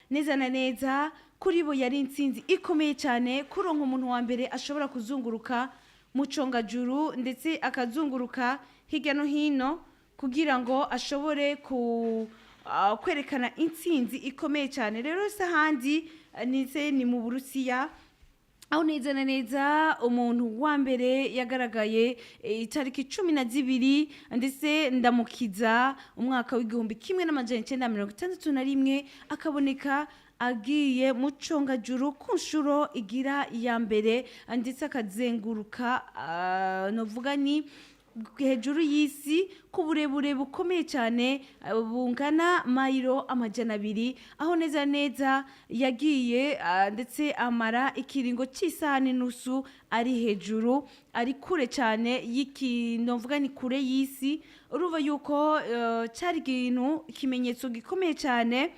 Neza na neza kuri bo yari intsinzi ikomeye cyane kuronka umuntu wa mbere ashobora kuzunguruka mu congajuru, ndetse akazunguruka hirya no hino kugira ngo ashobore ku kwerekana intsinzi ikomeye cyane. Rero si ahandi, ndetse ni mu Burusiya, aho neza na neza umuntu wa mbere yagaragaye itariki 12 ndetse Ndamukiza umwaka w'1961, akaboneka agiye mu congajuru ku nshuro igira iya mbere, ndetse akazenguruka, novuga ni hejuru y'isi ku burebure bukomeye cyane, bungana mayiro 200, aho neza neza yagiye, ndetse amara ikiringo cy'isaha n'inusu ari hejuru, ari kure cyane y'ikintu, mvuga ni kure y'isi. Urumva yuko cyari ikintu, ikimenyetso gikomeye cyane,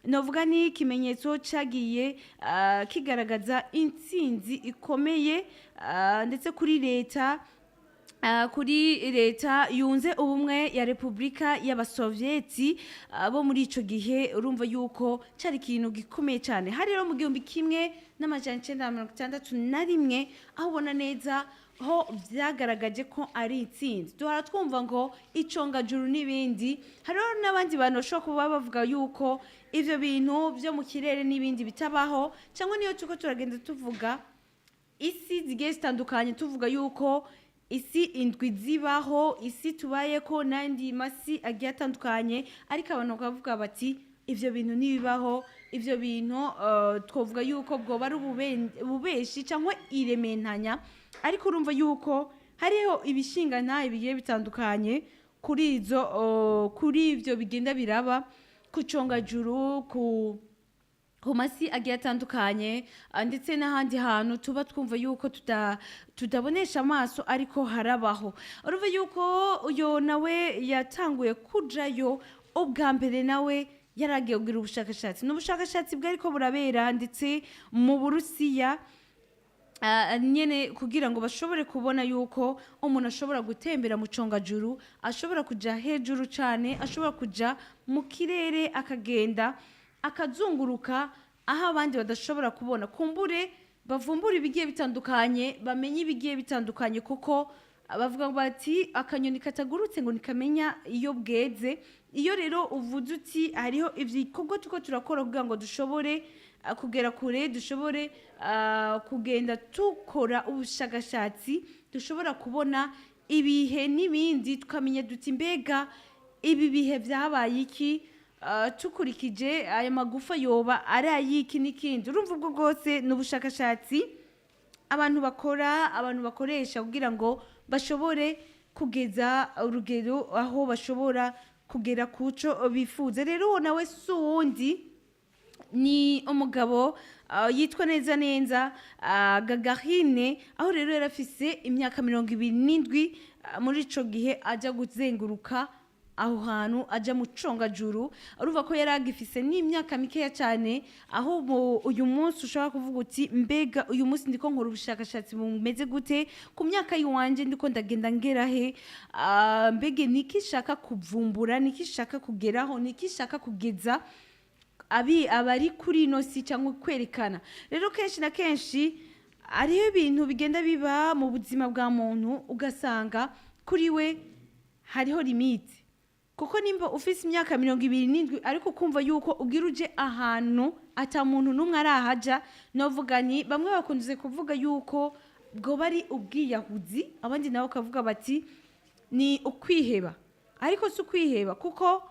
novuga ni ikimenyetso cyagiye kigaragaza intsinzi ikomeye, ndetse kuri leta yunze ubumwe ya Repubulika y'Abasovyeti bo muri ico gihe. Urumva yuko cari ikintu gikomeye cyane. Hari rero mu 1961, aho ubona neza ho vyagaragaje ko ari intsinzi. Duhora twumva ngo icongajuru n'ibindi, hariho n'abandi bantu bashobora kuba bavuga yuko ivyo bintu vyo mu kirere n'ibindi bitabaho, cyangwa niyo turiko turagenda tuvuga isi zigiye zitandukanye, tuvuga yuko isi indwi zibaho, isi tubayeko n'andi masi agiye atandukanye, ariko abantu bakavuga bati ivyo bintu ntibibaho, ivyo bintu twovuga yuko bwoba ari ububeshi cyangwa irementanya. Ariko urumva yuko hariho ibishingantahe bigiye bitandukanye kuri izo, kuri ivyo bigenda biraba ku congajuru, ku masi agiye atandukanye, ndetse n'ahandi hantu tuba twumva yuko tutabonesha amaso, ariko harabaho. Urumva yuko uyo nawe yatanguye kujayo ubwa mbere, nawe yaragiye kugira ubushakashatsi. Ni ubushakashatsi bwariko burabera ndetse mu Burusiya nyene kugira ngo bashobore kubona yuko umuntu ashobora gutembera mu congajuru, ashobora kuja hejuru cane, ashobora kuja mu kirere, akagenda akazunguruka aho abandi badashobora kubona, kumbure bavumbura ibigiye bitandukanye, bamenye ibigiye bitandukanye, kuko bavuga bati akanyoni katagurutse ngo ntikamenya iyo bweze. Iyo rero uvuze uti hariho ibikorwa turiko turakora kugira ngo dushobore kugera kure, dushobore kugenda tukora ubushakashatsi, dushobora kubona ibihe n'ibindi, tukamenya duti mbega ibi bihe vyabaye iki? Tukurikije aya magufa yoba ari ay'iki n'ikindi. Urumva ubwo bwose ni ubushakashatsi abantu bakora, abantu bakoresha kugira ngo bashobore kugeza urugero aho bashobora kugera kuco bifuza. Rero uwo nawe si uwundi, ni umugabo yitwa neza neza Gagarine, aho rero yarafise imyaka 27 muri ico gihe aja kuzenguruka aho hantu, aja mu congajuru. Urumva ko yari agifise n'imyaka mikeya cyane, aho uyu munsi ushobora kuvuga uti mbega uyu munsi ndiko nkora ubushakashatsi bumeze gute ku myaka y'iwanje, ndiko ndagenda ngera he? Mbege niki nshaka kuvumbura, niki nshaka kugeraho, niki nshaka kugeza abi abari kuri ino si cyangwa kwerekana? Rero kenshi na kenshi hariho ibintu bigenda biba mu buzima bwa muntu, ugasanga kuri we hariho limite, kuko nimba ufise imyaka 27 ariko ukumva yuko ugira uje ahantu ata muntu n'umwe arahaja, novuga ni bamwe bakunze kuvuga yuko bwoba ari ubwiyahuzi, abandi nabo bakavuga bati ni ukwiheba. Ariko si ukwiheba, kuko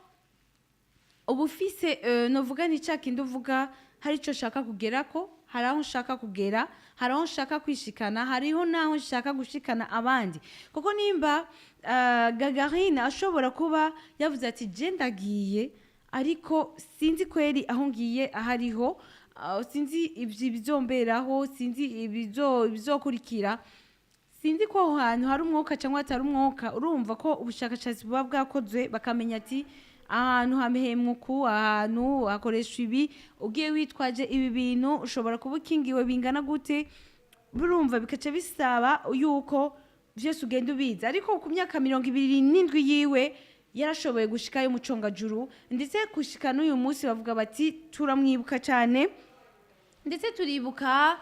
uba ufise, novuga ni ca kindi uvuga hari ico nshaka kugerako, hari aho nshaka kugera, hari aho nshaka kwishikana, hariho n'aho nshaka gushikana abandi. Kuko nimba Gagarine ashobora kuba yavuze ati je ndagiye, ariko sinzi kweri aho ngiye ahariho, sinzi ivyo bizomberaho, sinzi ibizokurikira, sinzi ko aho hantu hari umwuka cyangwa hatari umwuka. Urumva ko ubushakashatsi buba bwakozwe, bakamenya ati ahantu hamehemwa uku, ahantu hakoreshwa ibi, ugiye witwaje ibi bintu ushobora kuba ukingiwe bingana gute. Burumva bikaca bisaba yuko byose ugenda ubizi. Ariko ku myaka 27 yiwe Yarashoboye gushikayo mu congajuru, ndetse gushika n'uyu munsi bavuga bati turamwibuka cyane, ndetse turibuka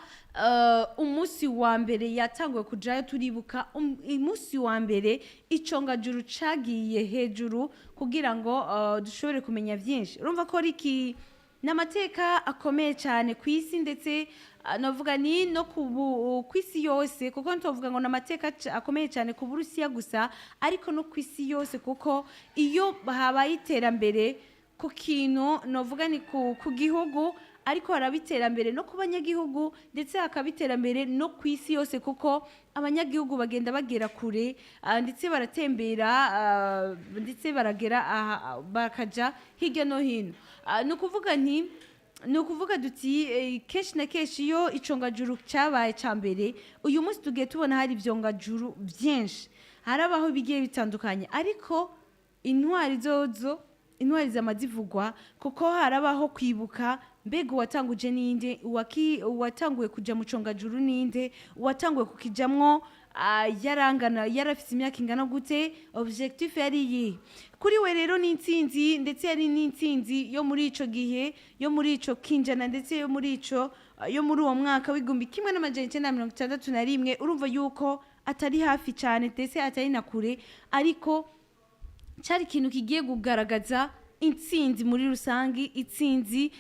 umunsi wa mbere yatanguye kujayo, turibuka umunsi wa mbere icongajuru cagiye hejuru kugira ngo dushobore kumenya byinshi. Urumva ko riki n'amateka akomeye cyane ku isi, ndetse navuga ni no ku isi yose, kuko ntovuga ngo n'amateka akomeye cyane ku Burusiya gusa, ariko no ku isi yose, kuko iyo habaye iterambere ku kintu, novuga ni ku gihugu, ariko haraba iterambere no ku banyagihugu, ndetse hakaba iterambere no ku isi yose, kuko abanyagihugu bagenda bagera kure, ndetse baratembera, ndetse baragera aha, bakaja hirya no hino. Ni ukuvuga nti ni ukuvuga duti kenshi na kenshi iyo icongajuru cyabaye cya mbere, uyu munsi tugiye tubona hari ivyongajuru byinshi, harabaho ibigiye bitandukanye, ariko intwari zozo, intwari zama zivugwa, kuko harabaho kwibuka mbega uwatanguje ninde, uwatanguye kuja mu congajuru ninde, uwatanguye kukijamwo yarangana, yarafise imyaka ingana gute, objectif yari iyihe kuri we. Rero ni intsinzi, ndetse yari n'intsinzi yo muri ico gihe, yo muri ico kinjana, ndetse yo muri ico, yo muri uwo mwaka w'1961. Urumva yuko atari hafi cyane, ndetse atari na kure, ariko cyari ikintu kigiye kugaragaza intsinzi muri rusange, intsinzi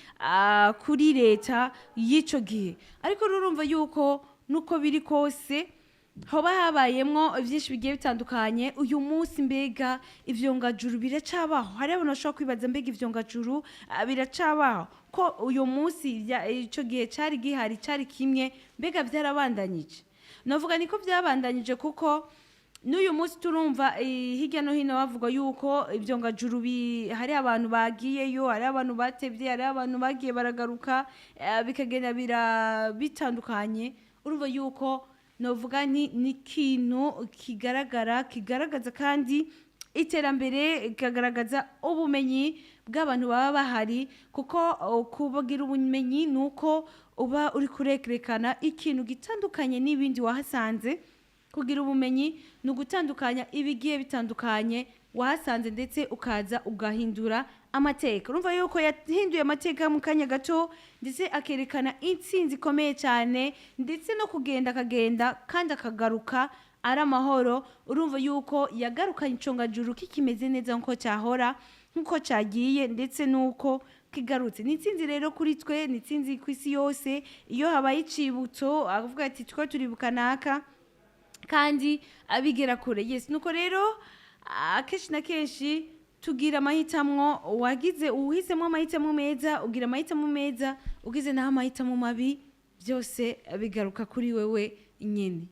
kuri leta y'icyo gihe. Ariko rurumva yuko nuko biri kose hoba habayemwo byinshi bigiye bitandukanye. Uyu munsi mbega ivyongajuru biracabaho? Hari abantu bashobora kwibaza mbega ivyongajuru biracabaho, ko uyu munsi ico gihe cari gihari, cari kimwe, mbega byarabandanyije? Navuga niko byabandanyije, kuko n'uyu munsi turumva hirya no hino bavuga yuko ivyongajuru hari abantu bagiyeyo, hari abantu batevye, hari abantu bagiye baragaruka, bikagenda bitandukanye. Urumva yuko novuga nti ni ikintu kigaragara, kigaragaza kandi iterambere, ikagaragaza ubumenyi bw'abantu baba bahari, kuko kubagira ubumenyi ni uko uba uri kurekerekana ikintu gitandukanye n'ibindi wahasanze. Kugira ubumenyi ni ugutandukanya ibigiye bitandukanye wahasanze, ndetse ukaza ugahindura amateka. Urumva yuko yahinduye amateka mu kanya gato, ndetse akerekana intsinzi ikomeye cyane, ndetse no kugenda akagenda kandi akagaruka ari amahoro. Urumva yuko yagarukanye icongajuru kikimeze neza nk'uko cyahora, nk'uko cyagiye, ndetse n'uko kigarutse. Ni intsinzi rero kuri twe, ni intsinzi ku isi yose. Iyo habaye icibutso, avuga ati twe turibuka naka, kandi abigera kure. Yes, nuko rero akenshi na kenshi tugira amahitamwo. Wagize uhisemo amahitamo meza, ugira amahitamo meza, ugize naho amahitamo mabi, byose bigaruka kuri wewe nyine.